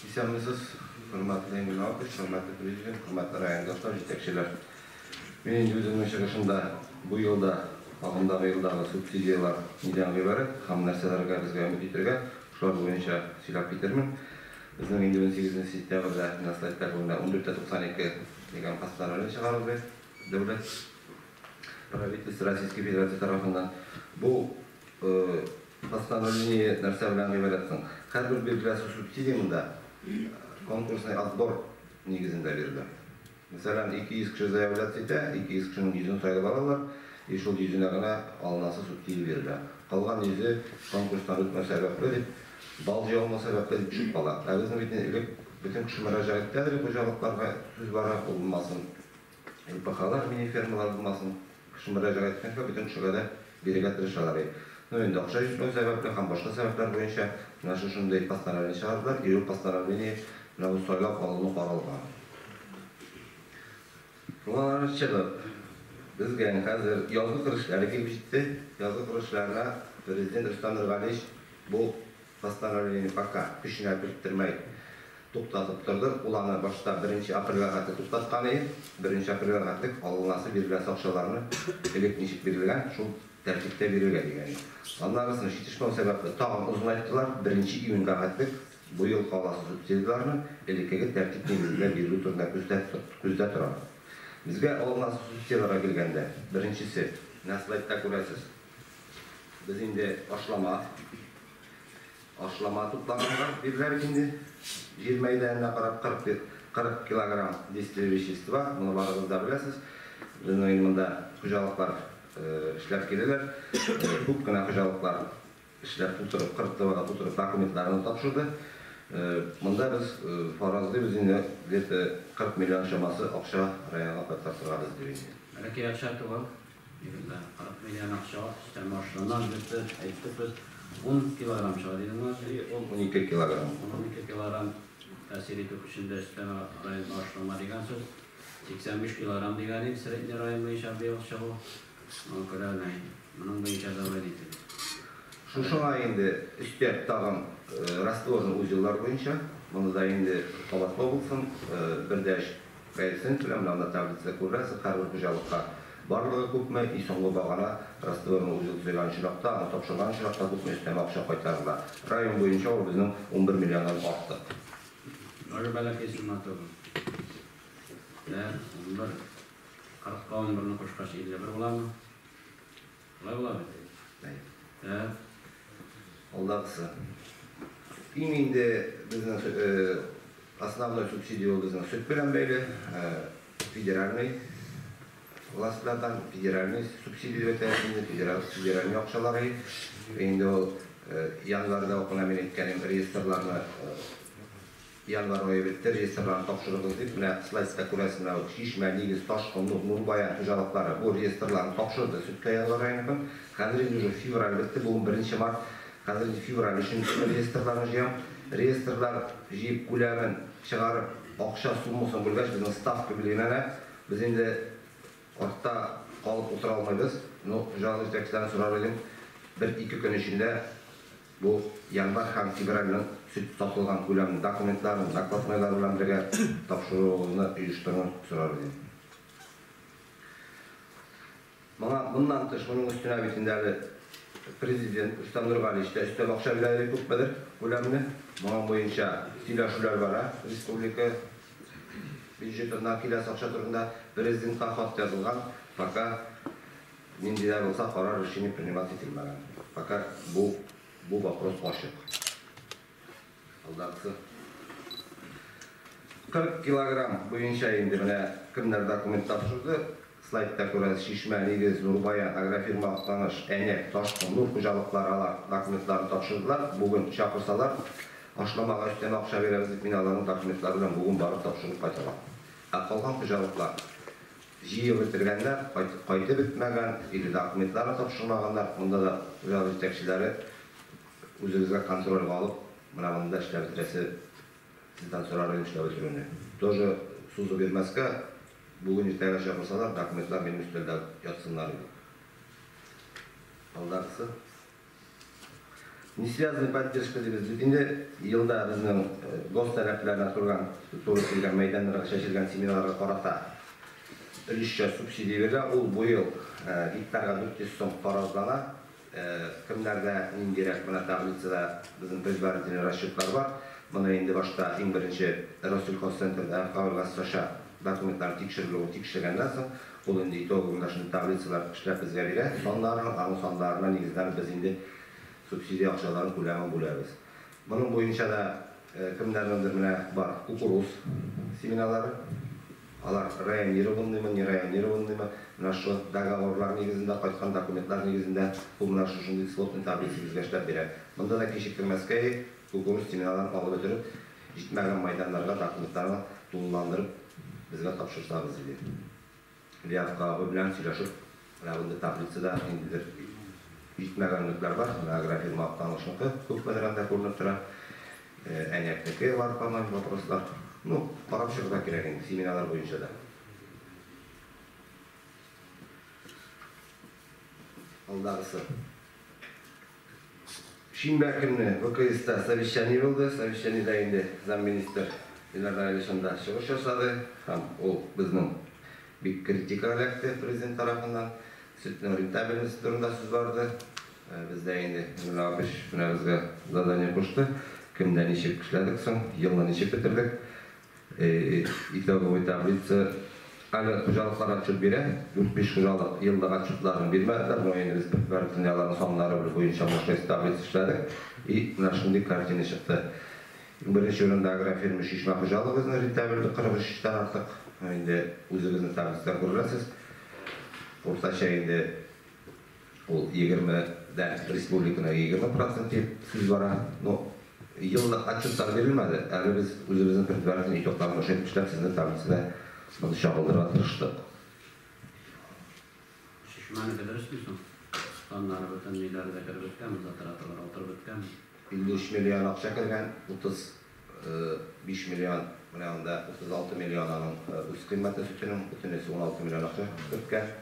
Исәнмесез, хөрмәтле Энгель Навапович, хөрмәтле президент, хөрмәтле райондашлар, җитәкчеләр. Мин инде үземнең чыгышымда бу елда, агымдагы елдагы субсидияләр нидән гыйбарәт һәм нәрсәләргә безгә өмет итәргә, шулар буенча сөйләп китермен. Безнең инде 18 сентябрьдә менә слайдта күренә 14,92 дигән постановление чыгарылды дәүләт правительство Российской Федерации тарафыннан. Бу постановление нәрсә белән гыйбарәт соң? Һәрбер биреләсе субсидия монда конкурсный отбор нигезендә бирелә. Мәсәлән, 200 кеше заявляться итә, 200 кешенең 100-ен сайлап алалар, и шул 100-енә генә алынасы субсидия бирелә. Калган 100-е конкурстан үтмәү сәбәпле дип, балл җыя алмау сәбәпле дип төшеп кала. Ә безнең бит элек бөтен кеше мөрәҗәгать итәдер хуҗалыкларга, сүз бара, ул булмасын ЛПХлар, мини-фермалар булмасын, кеше мөрәҗәгать иткәнчә бөтен кешегә дә бирергә тырышалар. Ну, инде акча җитмәү сәбәпле һәм башка сәбәпләр буенча менә шушындый постановление чыгардылар, и ул постановление менә бу сайлап алыну каралган. Шуңа чыгып, безгә хәзер язгы кыр эшләре килеп җитте. Язгы кыр эшләренә президент Рөстәм Нургалиевич бу постановление пока көченә керттермәй туктатып торды. Ул аны башта 1 апрельгә хәтле туктаткан иде. 1 апрельгә хәтле алынасы биреләсе акчаларны элек ничек бирелгән, шул тәртиптә бирергә дигән иде. Аннарысын җитешмәү сәбәпле тагын озынайттылар. 1 июньгә хәтле бу ел каласы субсидияләрне элеккеге тәртип нигезендә бирелү турында күздә тора. Безгә алынасы субсидияләргә килгәндә, беренчесе, менә слайдта күрәсез. Без инде ашлама туплаганга бирелә бит инде. Җир мәйданына карап 40 килограмм действие вещества, моны барыгыз да беләсез. Безнең инде монда хуҗалыклар эшләп киләләр. Күп кенә хуҗалыклар эшләп тутырып, 40 тоннага тутырып документларны тапшырды. Монда без фаразлыйбыз инде где-то 40 миллион чамасы акча районга кайтартыргабыз дип инде. Бәләкәй акча түгел. 40 миллион акча өстәмә ашлама где-то әйттек без 10 килограмм чыга дидеңме? 12 килограмм. 12 килограмм тәэсир итү көчендә өстәмә районда ашлама дигән сүз. 85 килограмм дигән инде средний район буенча быел чыгу. Моның күрә моның буенча давай итегез. Шушыңа инде өстәп тагын растворный узеллар буенча, моны да инде кабатлау булсын, бердәш коэффициент белән менә анда таблица күрәсез, һәрбер хуҗалыкка барлыгы күпме, и соңгы багана растворный узел төзелгән очракта, аны тапшырган очракта күпме өстәмә акча кайтарыла. Район буенча ул безнең 11 миллионнан артык. Бары бәләкәй сумма түгел. 11, 40-ка 11-не кушкач 51 буламы? Шулай була бит. Так. Алдагысы. Иң инде безнең основной субсидия ул безнең сөт белән бәйле, федеральный властьлардан федеральный субсидия дип әйтәбез инде, федеральный акчалар. Инде ул январьда ук менә мин әйткәнем реестрларны январь ае бетте, реестрларны тапшырыгыз дип, менә слайдта күрәсез, менә Чишмә, Нигез, Ташкын, Нур, Нурбаян хуҗалыклары бу реестрларны тапшырды сөткә январь аеныкын. Хәзер инде уже февраль бетте, бүген 1 март. Хәзер инде февраль өчен реестрларны җыям. Реестрлар җыеп күләмен чыгарып, акча суммасын бүлгәч, безнең ставка билгеләнә. Без инде артта калып утыра алмыйбыз. Ну, хуҗалык җитәкчеләрен сорар идем, бер-ике көн эчендә бу январь һәм февральнең сөт сатылган күләмен документларын, докладнойлар белән бергә тапшыруны оештыруны сорар идем. Моңа моннан тыш, моның өстенә бит инде әле президент Рөстәм Нургалиевич тә өстәп акча бирә күпмедер күләмне. Моның буенча сөйләшүләр бара республика бюджетыннан киләсе акча турында президентка хат язылган, пока нинди дә булса карар решение принимать ителмәгән. Пока бу вопрос ачык. Алдагысы. 40 килограмм буенча инде менә кемнәр документ тапшырды. Слайдта күрәсез, Чишмә, Нигез, Нурбаян, Агрофирма Актаныш, Әнәк, Ташкын, Нур хуҗалыклары алар документларын тапшырдылар. Бүген чакырсалар, ашламага өстәмә акча бирәбез дип, мин аларның документлары белән бүген барып тапшырып кайталар. Ә калган хуҗалыклар җыеп бетергәннәр, кайтып бетмәгән, или документларын тапшырмаганнар. Монда да хуҗалык җитәкчеләре үзегезгә контрольгә алып, менә монда эшләп бетерәсе сездән сорар идем эшләп бетерүне. Тоже сузып бирмәскә, бүген иртәгә чакырсалар, документлар минем өстәлдә ятсыннар иде. Алдагысы. Не связанный поддержка дибез бит инде, елда безнең гос таләпләренә торган, туры килгән мәйданнарга чәчелгән семеналарга карата өлешчә субсидия бирелә. Ул бу ел гектарга 400 сум фаразлана. Кемнәрдә ниндирәк, менә таблицада безнең предварительный расчетлар бар. Моны инде башта иң беренче Россельхозцентрда ФК документлар тикшерелүен тикшергәннән соң, ул инде итоговый менә шундый таблицалар эшләп безгә бирә. Саннарын, аның саннарына нигезләнеп без инде субсидия акчаларын күләмен бүләбез. Моның буенча да кемнәрнеңдер менә бар кукуруз семеналары. Алар районированныймы, не районированныймы, менә шу договорлар нигезендә, кайткан документлар нигезендә ул менә шушындый сводный таблица безгә эшләп бирә. Монда да кичектермәскә, кукуруз семеналарын алып бетереп, җитмәгән мәйданнарга документларны тулыландырып безгә тапшырсагыз иде. Лиавка абый белән сөйләшеп, менә монда таблицада ниндидер җитмәгәнлекләр бар. Менә агрофирма Актанышныкы күпмедер анда күренеп тора. Әнәкнеке бар, по-моему, вопрослар. Ну, карап чыгарга кирәк инде семеналар буенча да. Алдагысы. Шимбә көнне ВКСта совещание булды. Совещаниедә инде замминистр Илнар Наилевич анда чыгыш ясады һәм ул безнең бик критика эләкте президент тарафыннан. Сөтнең рентабельности турында сүз барды. Бездә инде Нурулла Абыч менә безгә задание кушты. Кемдә ничек эшләдек соң, елны ничек бетердек? Итоговый таблица әле хуҗалыклар отчет бирә. 4-5 хуҗалык еллык отчетларын бирмәделәр. Но инде без предварительный аларның саннары буенча мощность таблица эшләдек. И менә шундый картина чыкты. Беренче урында агрофирма Чишмә хуҗалыгы үзенең рентабельлек 43-тән артык. Инде үзегезнең таблицадан күрәсез. Уртача инде ул 20-дән республиканы 20% дип сүз бара. Но еллык отчетлар бирелмәде. Әле без үзебезнең предварительный итогларын ошайтып эшләп сезнең таблицада моны чагылдырырга тырыштык. Чишмәнеке дөресме соң? Саннары бөтен ниләре дә кереп беткәнме, затраталар утырып беткәнме? 53 миллион акча кергән, 35 миллион, менә анда 36 миллион аның үз кыйммәте сөтенең, бөтенесе 16 миллион акча керткән.